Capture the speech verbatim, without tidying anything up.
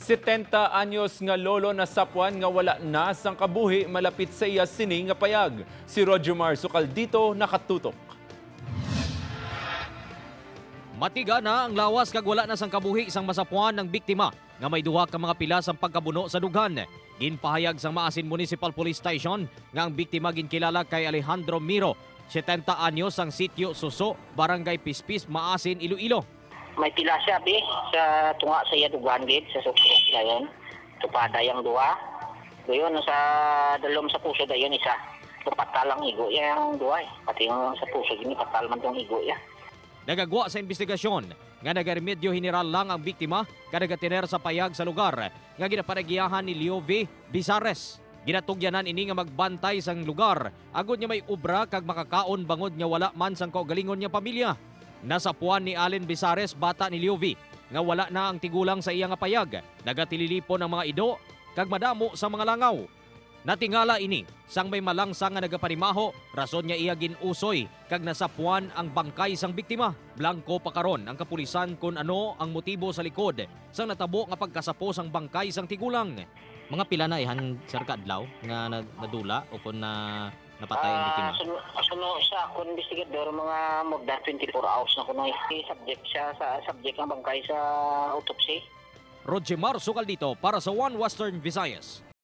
Setenta anyos nga lolo nasapwan nga wala na sang kabuhi malapit sa iya sini nga payag. Si Roger Mar Sukaldito nakatutok. Matiga na ang lawas kag wala na sang kabuhi sang masapwan ang biktima nga may duha ka mga pila sang pagkabuno sa dughan. Ginpahayag sang Maasin Municipal Police Station nga ang biktima ginkilala kay Alejandro Miro, setenta anyos, sang Sitio Suso, Barangay Pispis, Maasin, Iloilo. May pila siya, bi, sa tunga sa iya dughan gid, sa suko. Dayon, tupada yang duha. Dayon, sa dalom sa puso, dayon isa. Tupatal ang igo iya yang duha, eh. Pati yung sa puso, gini, patal man tong igo iya. Nagagwa sa investigasyon nga nagaremedyo general lang ang biktima kag nagatiner sa payag sa lugar nga ginapanagiyahan ni Leo V. Bizares. Ginatugyanan ini nga magbantay sang lugar agod nga may obra kag makakaon bangod nga wala man sang kaugalingon nga pamilya. Nasapuan ni Allen Bizares, bata ni Leo V, nga wala na ang tigulang sa iya nga payag. Nagatililipon ang mga ido kag madamo sa mga langaw. Natingala ini sang may malangsa nga nagapanimaho, rason nga iya gin-usoy kag nasapuan ang bangkay sang biktima. Blangko pa karon ang kapulisan kon ano ang motibo sa likod sang natabo nga pagkasapo sang bangkay sang tigulang. Mga pila na ihan, sir, ka adlaw nga na-, nadula o kon na, napatay ang biktima? Ah, suno, suno sa akon investigador, mga more than twenty-four hours na kuno. Subject siya sa, subject ang bangkay sa autopsy. Roger Mar Sukaldito para sa One Western Visayas.